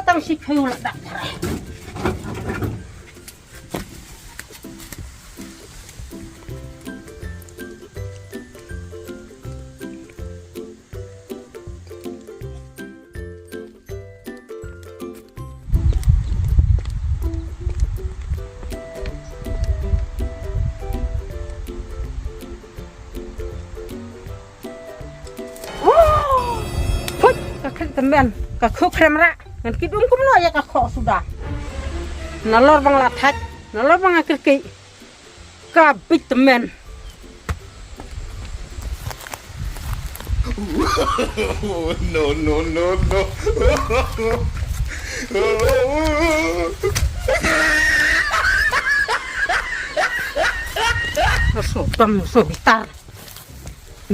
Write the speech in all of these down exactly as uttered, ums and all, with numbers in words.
Tang shi phew la dak. Put, ka khlem tymmen, ka khlem rah. Ngan kit um kumno ïa ka khoh suda. Nalor ba nga la thait, nalor ba nga kyrkieh. Ka bit tymmen. No, no, no, no. Sngewbha, sngewbitar.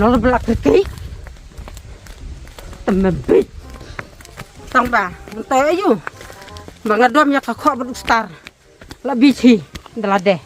Nalor ba la kyrkieh. Tymmen bit. Tang ba, mynta aïu ba nga dom ïa ka khoh bad u star. La bit hi da lade.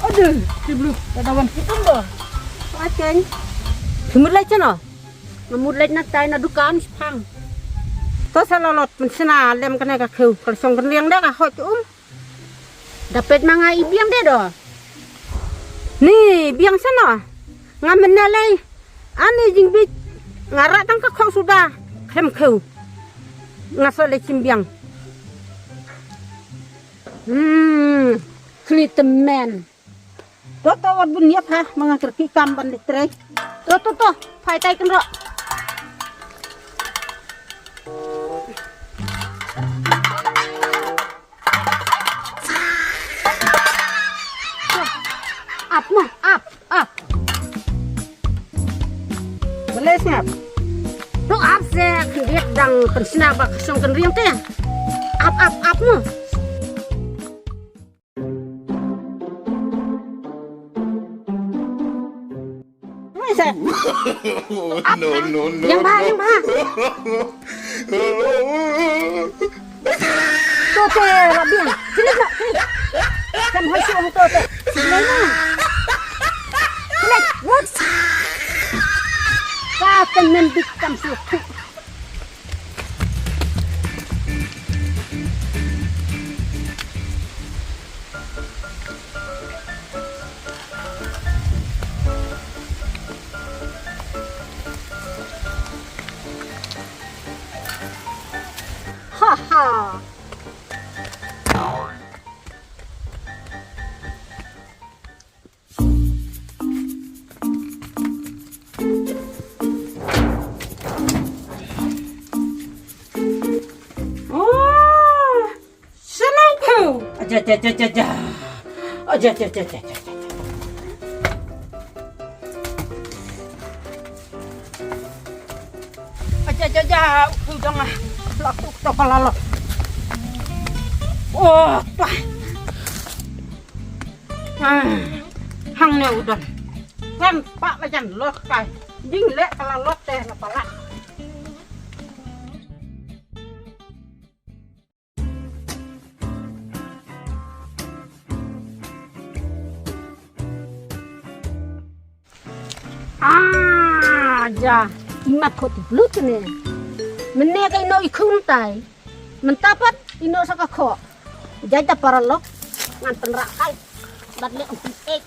Aduh, si Blue, ka dawan kitung ba. Achen. Ki mut leit shano? Nga mut leit na tai na dukan shipang. To sa la lot, mynsiem lem kane ka khew, ka shong kynriang da ka hoi um. Da peit ma nga i biang de do. Ni biang shano? Nga mynne lei. Ani jingbit. Nga rah tang ka khoh suda. Khlem khew. Nga sa leit shim biang. Hmm. Khlieh tymmen. To to wat bun ïap ha ma nga kyrkieh kam ban leit trei. To to to. Phai tai kynroh. Ap mo, ap, ap. Balei sngap? To ap se khyndiat dang pynshna ba ka shong kynriang te. Ap, ap, ap mo. Wei se. No, no, no, yang ba, no. Yang ba. To te, Rabiang. Sini no, sini. Kan hoi shu to te. Sini no. Sini. Whoops. Ka kan men bit kam shu. Ha ha. Oh, shalom phu. Aja, aja, aja, aja, aja. Aja, aja, aja, aja, aja. Aja, aja, aja. Phu dang ah. Lak tu to ka la lok. Oh, tuh. Ah, hangne u don. Kan pak la jan lok kai. Jingleh ka la lok te la palat. Ah, ja. I mat khoh ti blut ne. Mynne ka ino i khun tai. Mynta pat ino sa ka khoh. Jai ta paralok. Ngan pynrah kai. Bat le ong ti ek.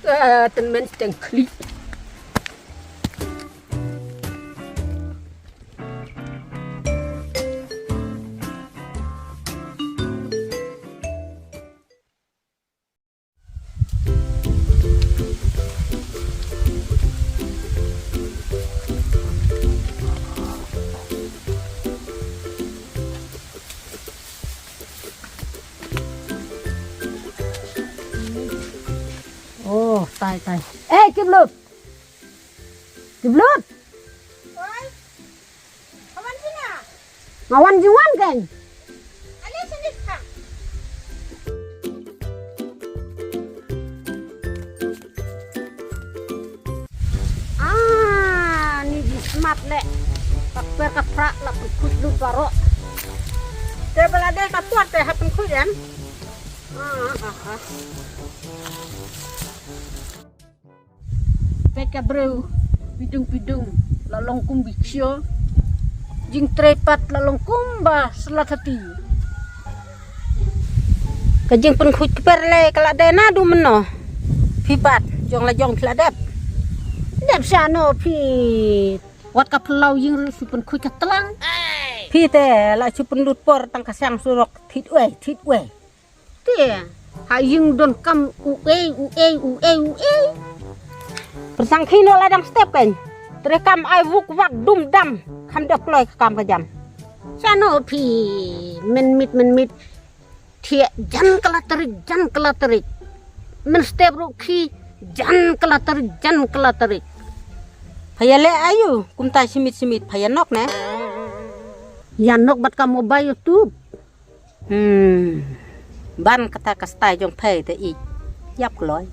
Eh, ten men teng khli. Tai, tai. Eh, Kiblut. Kiblut. Oi. Ka wan sini ah? Nga wan jingwan kan. Ale sini ka. Ah, ni ji smat le. Ka per ka pra la pynkhut lut baroh. Te ba la dei ka por te ha pynkhut em. Ah, ah, ah. Peit ka briew pidung pidung la long kum bi ksio. Jingtrei pat la long kum ba slat hati. Ka jingpynkhuid kper le ka la dei naduh mynno? Phi pat jong la jong phi la dep. Dep shano phi? Wat ka phyllaw ïing ruh shu pynkhuid ka tlang. Phi te la shu pynlut por tang ka siang surok thit wei thit wei. Te ha ïing don kam uei uei uei uei. Pyrshang khie noh la dang step kan. Trei kam ai vuk vak dum dam. Kham dep kloi ka kam ka jam. Shano phi mynmiet mynmiet. Thiah jan ka la tarik jan ka la tarik. Mynstep ruh khie jan ka la tarik jan ka la tarik. Pha ïaleh aïu kumta shimit shimit pha ïanok ne? Ïanok bad ka mobile YouTube. Hmm. Ban kata ka style jong phi te ïeit. Ïap kloi.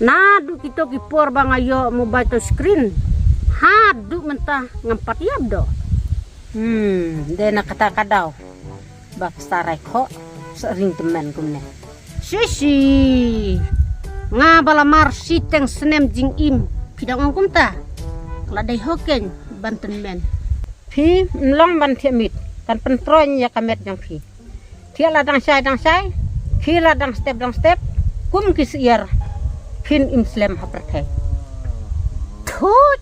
Naduh kito ki por ba nga ïoh mobile touch screen haduh mynta ngam pat ïap doh. Hmm, dei na kata ka daw ba ka sarai khoh sa ring tymmen kumne. Shi shi. Nga ba la mar shiteng snem jingim. Phi dang ong kumta. Ka la dei hok keiñ ban tymmen. Phi ym long ban thiah miet, kan pyntroiñ ïa ka met jong phi. Thiah la dang shai dang shai, khie la dang step dang step, kum ki syiar. Phin im slem ha pyrthei. Thut,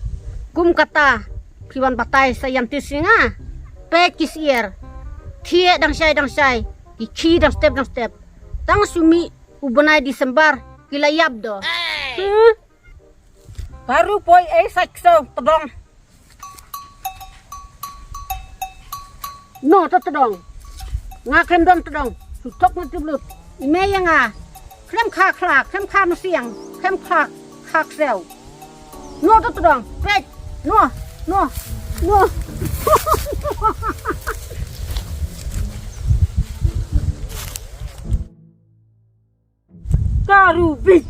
kum kata phi wan batai scientist ïa nga. Peit ki syiar. Thiah dang shai dang shai, ki khie dang step dang step. Tang shu mih u bnai December ki la ïap doh. Huh? Ka ruh poi ei sait ksew tdong. No to tdong. Nga khlem don tdong. Shu thok na tiblut. I mei ïa nga. Khlem kha khla, khlem kha msiang, khlem kha kha ksew. No to tdong. Peit. No, no, no. Ka ruh bit.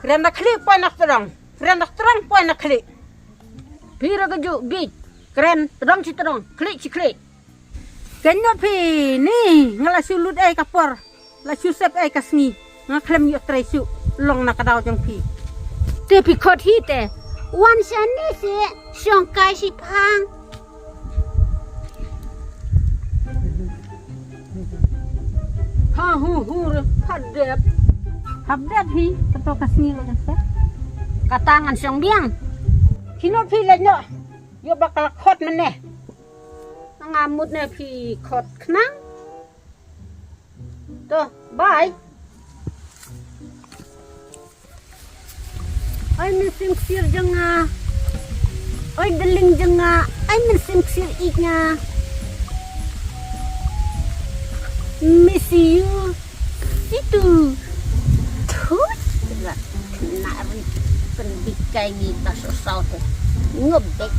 Kren da khlieh poi na tdong. Kren da tdong poi na khlieh. Phi ruh ka juh bit. Kren tdong shi tdong, khlieh shi khlieh. Kynnoh phi ni nga la shu lut ei ka por. La shu sep ei ka sngi. Nga khlem ïoh trei shuh. Long na ka daw jong phi. Te phi khot hi te. Wan shane seh shong kai shiphang. Ha hu hu re, ha dep. Hap dep hi, kato ka sngi la jong sep. Kata ngan shong biang. Kynnoh phi leit noh. Ïoh ba ka la khot mynne. Nga mut ne phi khot khnang. To, bye. Ai mynsiem ksiar jong nga. Ai darling jong nga. Ai mynsiem ksiar ïeit nga. Miss you. Situ. Thut. Rat kena ri. Pynbikai ngi ta so saw te. Ngobek.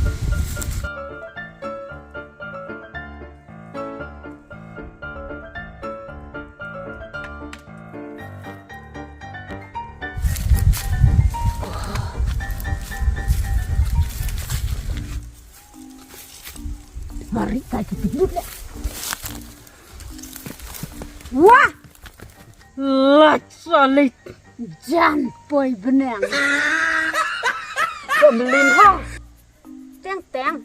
Mari kai ki pidit le. Wah! Lait salit. Jan poi benang. Pemlin ha. Teng teng.